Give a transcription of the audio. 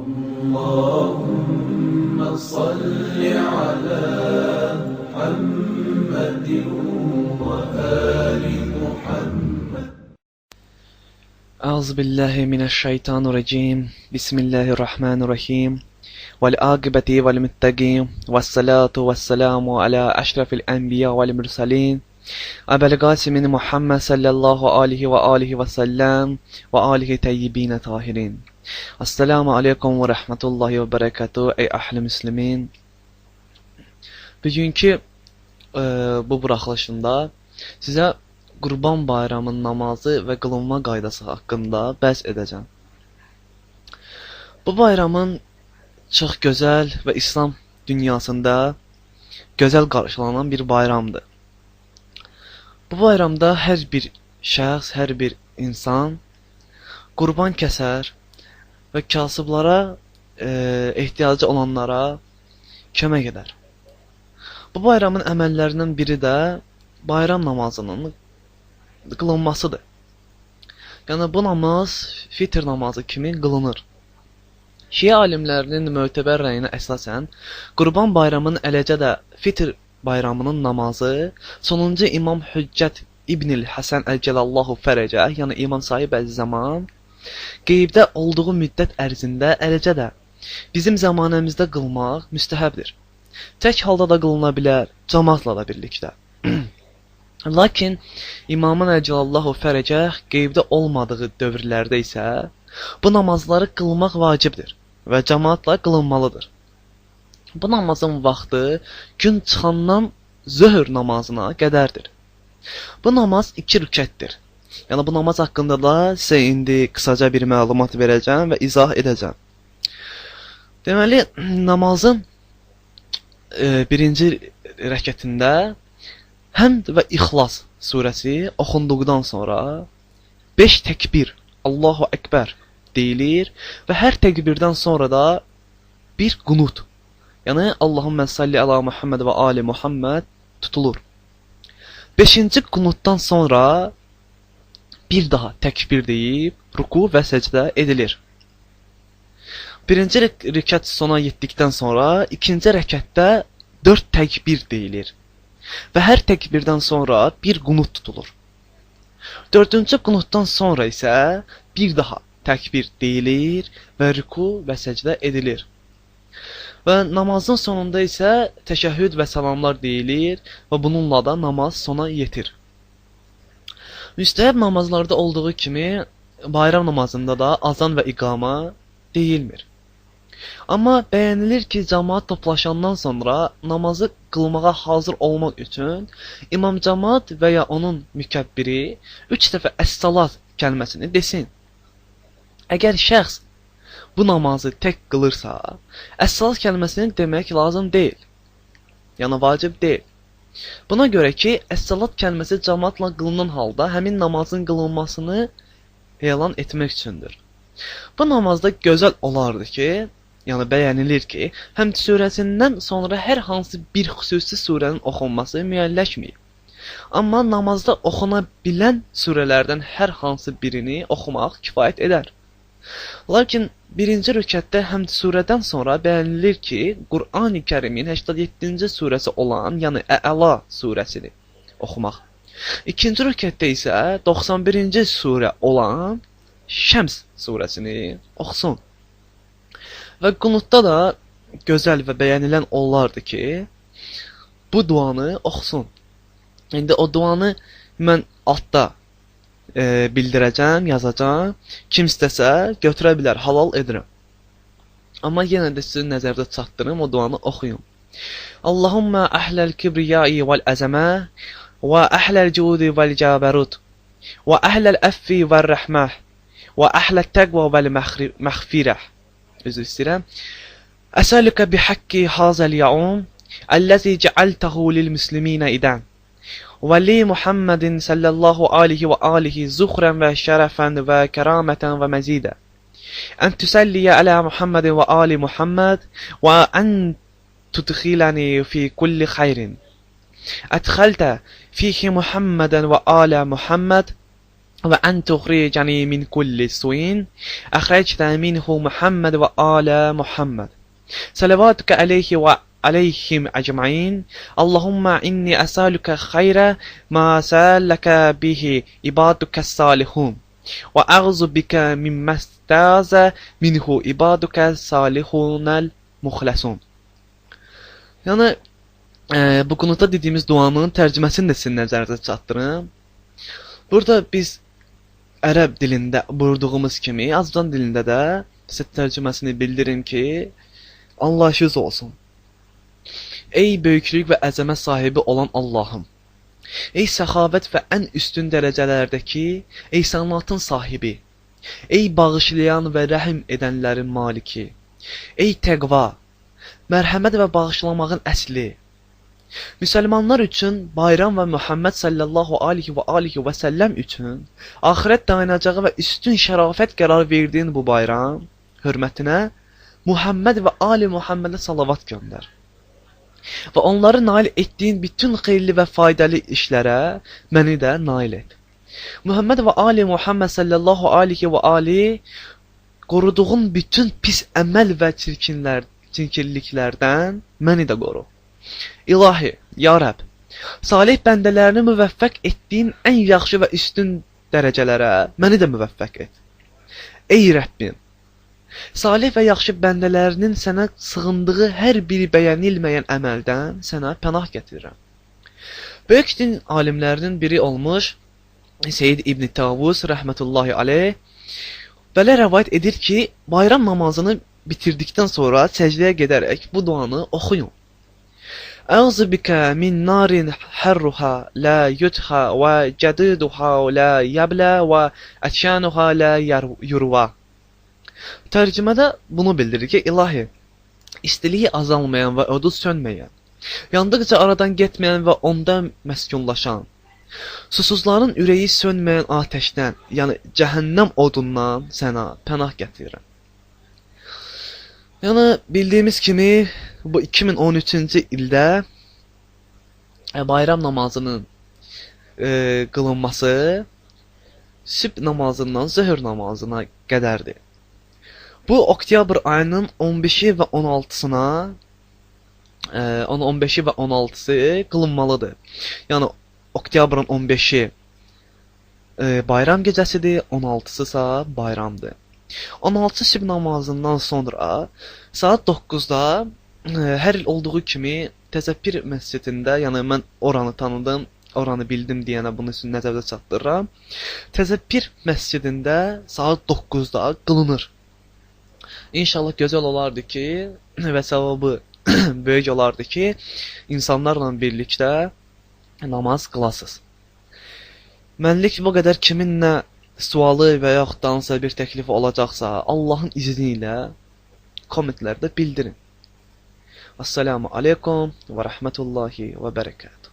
Allahümme salli ala Muhammedin ve ali Muhammed. Euzu billahi mineşşeytanirracim. Bismillahirrahmanirrahim. Vel akibeti vel muttaqin. Vessalatu vesselamu ala eşrefil enbiya vel murselin. Əbəl Qasimin Muhammed sallallahu aleyhi və alihi və səlləm və alihi təyyibin tahirin. Assalamu aleykum və rəhmətullahi və bərəkatuhu ey əhli müslimin. Bugünkü bu buraxılışında sizə Qurban Bayramının namazı və qılınma qaydası haqqında bəhs edəcəm. Bu bayramın çox gözəl və İslam dünyasında gözəl qarşılanan bir bayramdır. Bu bayramda hər bir şəxs, hər bir insan qurban kəsər və kasıblara, ehtiyacı olanlara kömək edər. Bu bayramın əməllərindən biri də bayram namazının qılınmasıdır. Yəni bu namaz fitr namazı kimi qılınır. Şiə alimlərinin mötəbər rəyinə əsasən Qurban Bayramının eləcə də fitr bayramının namazı sonuncu İmam Hüccət İbnül Həsən Əcəlallahu Fərəcə, yəni İmam Sahib Əz-Zaman qeybdə olduğu müddət ərzində eləcə də bizim zəmanəmizdə qılmaq müstəhəbdir. Tək halda da qılına bilər, cəmaatla da birlikdə. Lakin İmamın Əcəlallahu Fərəcə qeybdə olmadığı dövrlərdə isə bu namazları qılmaq vacibdir və cəmaatla qılınmalıdır. Bu namazın vaxtı gün çıxandan zöhr namazına qədərdir. Bu namaz 2 rükətdir. Yəni bu namaz haqqında da sizə indi qısaca bir məlumat verəcəm və izah edəcəm. Deməli, namazın birinci rəkətində Həmd və İxlas surəsi oxunduqdan sonra 5 təkbir, Allahu Əkbər deyilir və hər təkbirdən sonra da bir qunut, yəni Allahümmə salli ala Muhammed və ali Muhammed tutulur. 5-ci qunutdan sonra bir daha təkbir deyib ruku və səcdə edilir. Birinci rükət sona yetdikdən sonra ikinci rəkətdə 4 təkbir deyilir və hər təkbirdən sonra bir qunut tutulur. 4-cü qunutdan sonra isə bir daha təkbir deyilir və rüku və səcdə edilir. Və namazın sonunda isə təşəhhüd və salamlar deyilir və bununla da namaz sona yetir. Müstəhəb namazlarda olduğu kimi bayram namazında da azan və iqama deyilmir. Amma bəyənilir ki, cəmaat toplaşandan sonra namazı qılmağa hazır olmaq üçün imam cəmaat və ya onun mükəbbiri 3 dəfə əs-salat kəlməsini desin. Əgər şəxs bu namazı tək qılırsa, əs-salat kəlməsini demək lazım deyil. Yəni vacib deyil. Buna görə ki, əs-salat kəlməsi cəmaatla qılınan halda həmin namazın qılınmasını elan etmək üçündür. Bu namazda gözəl olardı ki, yəni bəyənilir ki, Həmd surəsindən sonra hər hansı bir xüsusi surənin oxunması müəyyənləşməyib. Amma namazda oxuna bilən surələrdən hər hansı birini oxumaq kifayət edər. Lakin birinci rükətdə Həmd surədən sonra bəyənilir ki, Qur'an-ı Kərimin 87-ci surəsi olan, yəni Ə'la surəsini oxumaq. İkinci rükətdə isə 91-ci surə olan Şəms surəsini oxusun. Və qunutda da gözəl və bəyənilən olardı ki, bu duanı oxusun. İndi o duanı mən altda bildirəcəm, yazacağam. Kim istəsə götürə bilər, halal edirəm. Amma yenə də sizin nəzərdə çatdırım, o duanı oxuyun. Allahumma əhləl kibriyai vəl əzəmə və əhləl cudi vəl cəbərut və əhləl əffi vəl rəhməh və əhləl təqva vəl məğfirəh. Üzr istəyirəm. Əsəlükə bihaqqi hazəl yaum əlləzi cəaltəhu lil müsliminə idən və li Muhammedin sallallahu aleyhi və alihi zuxrən və şərəfən və kəramətən və məzidə. Ən tüsəlliyə ələ Muhammedin və ali Muhammed və ən tudxiləni fi kulli xeyrin. Ədxəltə fihi Muhammeden və alə Muhammed Və ən tuxricəni min kulli suin əxrəctə minhu Muhammed və alə Muhammed. Səlavatükə əleyhi və aleyhim əcmain. Allahumma inni əsəlükə xeyrə ma səlləkə bihi ibadukə salihun. Və əğzu bikə mimməstəzə minhu ibadukə salihunəl muxləsun. Yəni, bu qunutda dediyimiz duanın tərcüməsini də sizin nəzərinizə çatdırım. Burada biz ərəb dilində buyurduğumuz kimi, Azərbaycan dilində də sizə tərcüməsini bildirim ki, anlayışınız olsun. Ey böyüklük və əzəmət sahibi olan Allahım! Ey səxavət və ən üstün dərəcələrdəki ehsanatın sahibi! Ey bağışlayan və rəhm edənlərin maliki! Ey təqva, mərhəmət və bağışlamağın əsli! Müsəlmanlar üçün bayram və Muhammed sallallahu aleyhi və alihi və səlləm üçün axirət dayanacağı və üstün şərafət qərar verdiyin bu bayram hörmətinə Muhammed və ali Muhammedə salavat göndər. Və onları nail etdiyin bütün xeyirli və faydalı işlərə məni də nail et. Muhammed və ali Muhammed sallallahu aleyhi və ali qoruduğun bütün pis əməl və çirkinliklərdən məni də qoru. İlahi, ya Rəbb, salih bəndələrini müvəffəq etdiyin ən yaxşı və üstün dərəcələrə məni də müvəffəq et. Ey Rəbbim, salih və yaxşı bəndələrinin sənə sığındığı hər bir bəyənilməyən əməldən sənə pənah gətirirəm. Böyük din alimlərinin biri olmuş Seyyid İbn Tavus rəhmətullahi aleyh belə rəvayət edir ki, bayram namazını bitirdikdən sonra səcdəyə gedərək bu duanı oxuyun. Əuzu bikə min narin hərruha la yutha və cədiduha la yəblə və ətşənuha la yurva. Tərcümədə bunu bildirir ki, ilahi, istiliyi azalmayan və odu sönməyən, yandıqca aradan getməyən və onda məskunlaşan, susuzların ürəyi sönməyən atəşdən, yəni cəhənnəm odundan sənə pənah gətirirəm. Yəni, bildiyimiz kimi, bu 2013-cü ildə bayram namazının qılınması sübh namazından zöhr namazına qədərdir. Bu, oktyabr ayının 15-i və 16-sına, 15-i və 16-sı qılınmalıdır. Yəni, oktyabrın 15-i bayram gecəsidir, 16-sı bayramdır. 16 sübh namazından sonra saat 9-da hər il olduğu kimi Təzəpir məscidində, yəni mən oranı tanıdım, oranı bildim deyənə bunu sizin nəzərdə çatdırıram. Təzəpir məscidində saat 9-da qılınır. İnşallah gözəl olardı ki və savabı böyük olardı ki, insanlarla birlikdə namaz qılasız. Mənlik bu qədər. Kimin nə sualı və yaxud da hansısa bir təklifi olacaqsa, Allahın izni ilə kommentlərdə bildirin. Assalamu aleykum və rəhmətullahi və bərəkətuhu.